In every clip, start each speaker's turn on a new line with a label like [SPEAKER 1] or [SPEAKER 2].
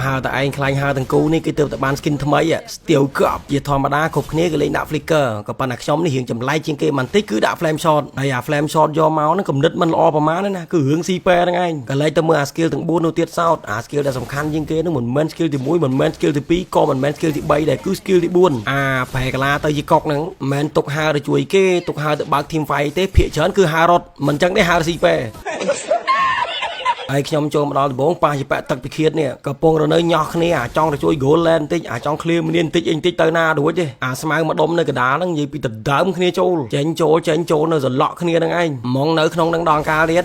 [SPEAKER 1] ហើតែឯងខ្លាញ់ហើទាំងគូនេះគេទើបតែបាន skin ថ្មីស្ទាវកប់ជាធម្មតាគ្រប់គ្នាគេលេងដាក់ flicker ក៏ប៉ុន្តែខ្ញុំនេះរៀងចម្លែកជាងគេបន្តិចគឺដាក់ flame shot ហើយអា flame shot យកមកហ្នឹងកំណត់មិនល្អប្រហែលណាគឺរឿងស៊ីពែហ្នឹងឯងក៏លេចទៅមើលអា skill ទាំង4នោះទៀតសោតអា skill ដែលសំខាន់ជាងគេហ្នឹងមិនមែន skill ទី1មិនមែន skill ទី2ក៏មិនមែន skill ទី3ដែរគឺ skill ទី4អាប្រែកាឡាទៅជាកុកហ្នឹងមិនមែនទុកហើទៅជួយគេទុកហើទៅបើក team fight ទេភាគច្រើនគឺហើរត់មិនចឹងទេហើស៊ីពែ ហើយខ្ញុំចូលមកដល់ដំបូងប៉ះជាប៉ាក់ទឹកពិឃាតនេះកំពុងរនៅញោះគ្នាអាចង់ទៅជួយ gold lane បន្តិចអាចង់ clear មានបន្តិចអីបន្តិចទៅណារួចទេអាស្មៅមកដុំនៅកណ្ដាលហ្នឹងនិយាយពីដដើមគ្នាចូលចេញចូលចេញចូលនៅសន្លក់គ្នាហ្នឹងឯងហ្មងនៅក្នុងនឹងដងកាលទៀត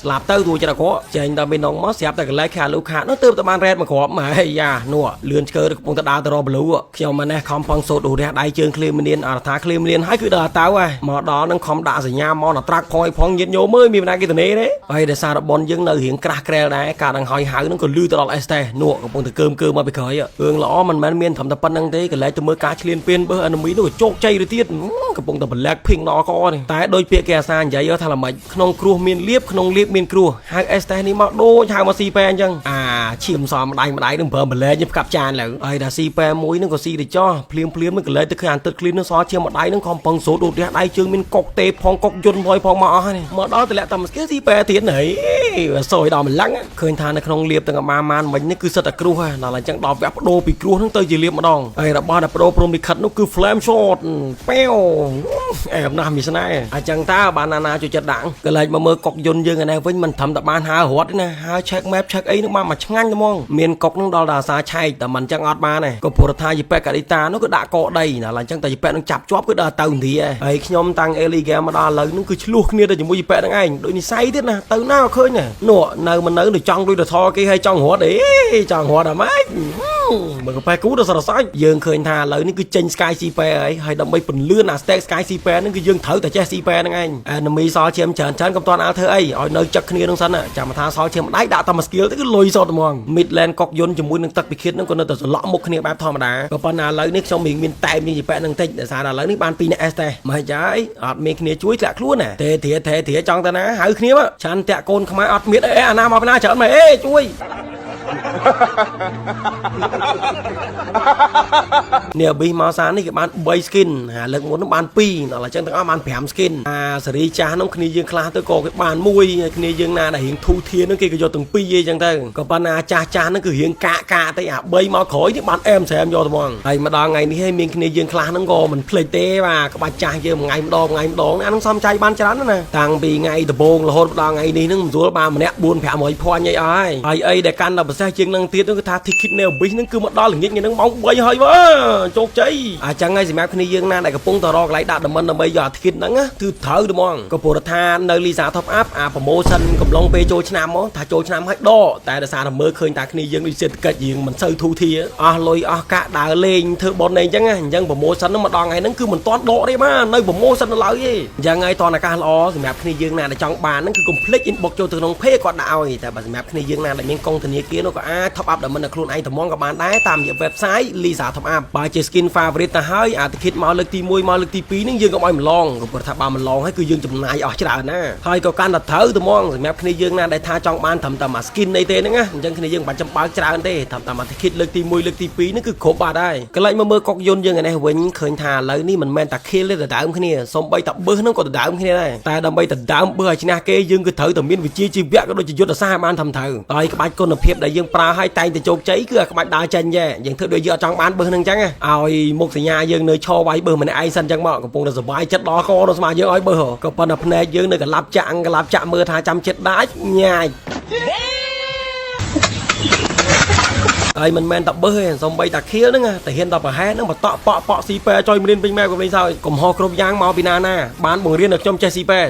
[SPEAKER 1] ស្លាប់ទៅទួចិត្តអាក្រក់ចេញដល់ពេលនងមកស្រាប់តែកន្លែងខាលូខាតនោះទើបតែបាន red មកគ្រាប់មកហើយយ៉ានោះលឿនឆ្កើកំពុងតែដើរទៅរក blue ខ្ញុំមកនេះខំផឹងសូត្ររះដៃជើង clear មានអរថា clear មានហើយគឺដល់តៅហើយមកដល់នឹងខំដាក់សញ្ញាមកដល់ត្រាក់ផងឲ្យផងញាតញោមអើយមានណាគេតនេទេហើយដោយសាររបនយើងនៅរៀងក្រាស់ក្រែលដែរការដង្ហើយហៅនឹងក៏លឺទៅដល់អេសតេនោះកំពុងតែកើមកើមមកពីក្រោយរឿងល្អមិនមែនមានត្រឹមតែប៉ុណ្្នឹងទេកន្លែងទៅមើលការឈ្លានពានបើ enemy នោះក៏ជោគជ័យទៅទៀតកំពុងតែ black pink ដល់កនេះតែដោយពាក្យគេអាសានិយាយថាល្មិចក្នុងគ្រោះមានលៀបក្នុងលៀបមានគ្រោះហៅអេសតេនេះមកដូចហៅមកស៊ីប៉ែអញ្ចឹងអាឈាមសមម្ដាយម្ដាយនឹងប្រើបលែងផ្កាប់ចានលើហើយដល់ស៊ីប៉ែមួយនឹងក៏ស៊ីទៅចោះភ្លាមភ្លាមនឹងកន្លែងទៅឃើញអានទឹកឃ្លីននឹងសល់ឈាមម្ដាយនឹងខំពឹងសូត្រដូតរះដៃជើងមានកុកទេផងកុកយន្តផងផងមកអស់ហើយមកដល់តម្លាក់តាមស្គីស៊ីប៉ែទៀតហីសយដល់ម្លឹងឃើញថានៅក្នុងលៀបទាំងអាម៉ានមិញនេះគឺសិតតែគ្រោះហើយដល់អញ្ចឹងដល់វគ្គបដូរពីគ្រោះនឹងទៅជាលៀបម្ដងហើយរបស់ដែលបដូរព្រមលិខិតនោះគឺ flame shot ប៉ែវអែមណាស់មីស្នេហ៍អញ្ចឹងតើបានណាណាជួយចិត្តដាក់កន្លែងមកមើលកុកយន្តយើងឯនេះវិញមិនត្រឹមតែបានហើរត់ទេណាហើ check map check អីនឹងបានមកឆ្ងាញ់ហ្មងមានកុកនឹងដល់ដល់អាសាឆែកតែមិនអញ្ចឹងអត់បានទេក៏ព្រោះថាយប៉ែកាឌីតានោះគឺដាក់កដីដល់អញ្ចឹងតែយប៉ែនឹងចាប់ជាប់គឺដល់ទៅឥណ្ឌាហើយខ្ញុំតាំង early game មកដល់ឥឡូវនឹងគឺឆ្លោះគ្នាទៅជាមួយយប៉ែនឹងឯងដូចនិស័យទៀតណាទៅណាក៏ឃើញដែរនោះនៅមិននៅដូចចង់ដូចទៅថគេឲ្យចង់រត់អេចង់រត់អាម៉េចមើលកាប៉ែគូដល់សរសៃយើងឃើញថាឥឡូវនេះគឺចេញ Sky CP ហើយហើយដើម្បីពន្លឿនអា stack Sky CP ហ្នឹងគឺយើងត្រូវតែចេះ CP ហ្នឹងឯង enemy សល់ឈាមច្រើនច្រើនកុំតាន់អាលធ្វើអីឲ្យនៅចឹកគ្នានឹងសិនចាំថាសល់ឈាមម្ដាយដាក់តែមួយ skill ទៅគឺលុយសតហ្មង mid lane កុកយន្តជាមួយនឹងទឹកពិឃាតហ្នឹងក៏នៅតែសន្លក់មុខគ្នាបែបធម្មតាក៏ប៉ុន្តែឥឡូវនេះខ្ញុំមានតែមជាងប៉ែហ្នឹងតិចដោយសារតែឥឡូវនេះបាន2នាក់ S ទេមកចាយអត់មានគ្នាជួយធ្លាក់ខ្លួនណាទេធាទេធាចង់ទៅណាហៅគ្នាមកឆាន់តាក់កូនខ្មែរអត់មានអេអាណាមកពីណាច្រើនមកអេជួយ នេះប៊ីមកសានេះគេបាន3 skin អាលើកមុននោះបាន2ដល់អញ្ចឹងទាំងអស់បាន5 skin អាសេរីចាស់នោះគ្នាយើងខ្លះទៅក៏គេបានមួយគ្នាយើងណាដែលរៀងធូធានោះគេក៏យកទាំងពីរអីចឹងទៅក៏ប៉ុន្តែអាចាស់ចាស់នោះគឺរៀងកាកកាកទៅអា3មកក្រោយនេះបានអែមស្រែមយកត្មងហើយមកដល់ថ្ងៃនេះឯងមានគ្នាយើងខ្លះហ្នឹងក៏មិនភ្លេចទេបាទក្បាច់ចាស់យើងមួយថ្ងៃម្ដងថ្ងៃម្ដងអានោះសំចៃបានច្រើនណាស់តាំងពីថ្ងៃដំបូងរហូតដល់ថ្ងៃនេះហ្នឹងមិនស្រួលបានម្នាក់4 500ភ័ញអីអស់ហើយហើយអីដែលកាន់ដល់ពិសេសជាងនឹងទៀតនោះគឺថា ticket នៅ Abyss ហ្នឹងគឺមកដល់ល្ងាចថ្ងៃហ្នឹងម៉ោង3ហើយវើជោគជ័យអញ្ចឹងហើយសម្រាប់គ្នាយើងណាដែលកំពុងតែរកកន្លែងដាក់ diamond ដើម្បីយកអា ticket ហ្នឹងណាគឺត្រូវហ្មងក៏ព្រោះថានៅ Lisa Top Up អា promotion កំឡុងពេលចូលឆ្នាំមកថាចូលឆ្នាំហើយដកតែដោយសារតែមើលឃើញតាគ្នាយើងដូចសេដ្ឋកិច្ចយើងមិនសូវធូរធារអស់លុយអស់កាក់ដើរលេងធ្វើបុណ្យអីអញ្ចឹងណាអញ្ចឹង promotion ហ្នឹងមកដល់ថ្ងៃហ្នឹងគឺមិនទាន់ដកទេបាទនៅ promotion នៅឡើយទេអញ្ចឹងហើយតនឱកាសល្អសម្រាប់គ្នាយើងណាដែលចង់បានហ្នឹងគឺកុំភ្លេច inbox ចូលទៅក្នុង page គាត់ដាក់ឲ្យតែបើសម្រាប់គ្នាយើងណាដែលមានកងធនាគារនោះក៏អាច top up ដើម្បីនៅខ្លួនឯងត្មងក៏បានដែរតាមរយៈ website Lisa Top Up បើជា skin favorite ទៅហើយអា ticket មកលើកទី1មកលើកទី2ហ្នឹងយើងកុំឲ្យម្លងក៏ព្រោះថាបើម្លងហើយគឺយើងចំណាយអស់ច្រើនណាហើយក៏កាន់តែត្រូវត្មងសម្រាប់គ្នាយើងណាដែលថាចង់បានត្រឹមតែមួយ skin អីទេហ្នឹងណាអញ្ចឹងគ្នាយើងមិនបាច់ចាំបើកច្រើនទេត្រឹមតែមួយ ticket លើកទី1លើកទី2ហ្នឹងគឺគ្រប់បាត់ហើយកន្លែងមកមើលកុកយន្តយើងឯនេះវិញឃើញថាឥឡូវនេះមិនមែនតែ kill ទេដដើមគ្នាសំបីតែបឹសហ្នឹងក៏ដដើមគ្នាដែរតែដើម្បីដដើមបឹសឲ្យឈ្នះគេយើងគឺត្រូវតែមានវិជ្ជាជីវៈក៏ដូចជាយុទ្ធសាស្ត្រឲ្យបានត្រឹមត្រូវហើយក្បាច់គុណភាពដែលយើងប្រើឲ្យតែងតែជោគជ័យគឺអាក្បាច់ដើរចេញចេះយើងធ្វើដូចយើងអត់ចង់បានបឹសហ្នឹងអញ្ចឹងឲ្យមុខសញ្ញាយើងនៅឈរវាយបឹសម្នាក់ឯងសិនអញ្ចឹងមកកំពុងតែសុបាយចិត្តដល់កដល់ស្មាយើងឲ្យបឹសក៏ប៉ុន្តែភ្នែកយើងនៅកឡាប់ចាក់កឡាប់ចាក់មើលថាចាំចិត្តដាច់ញ៉ាយហើយមិនមែនតែបឹសទេសំបីតាខៀលហ្នឹងតែហ៊ានតែប្រហែលហ្នឹងបតក់ប៉ក់ប៉ក់ស៊ីប៉ែចុយមរៀនពេញម៉ែក៏វិញសើកំហុសគ្រប់យ៉ាងមកពីណាណាបានបង្រៀនឲ្យខ្ញុំចេះស៊ីប៉ែ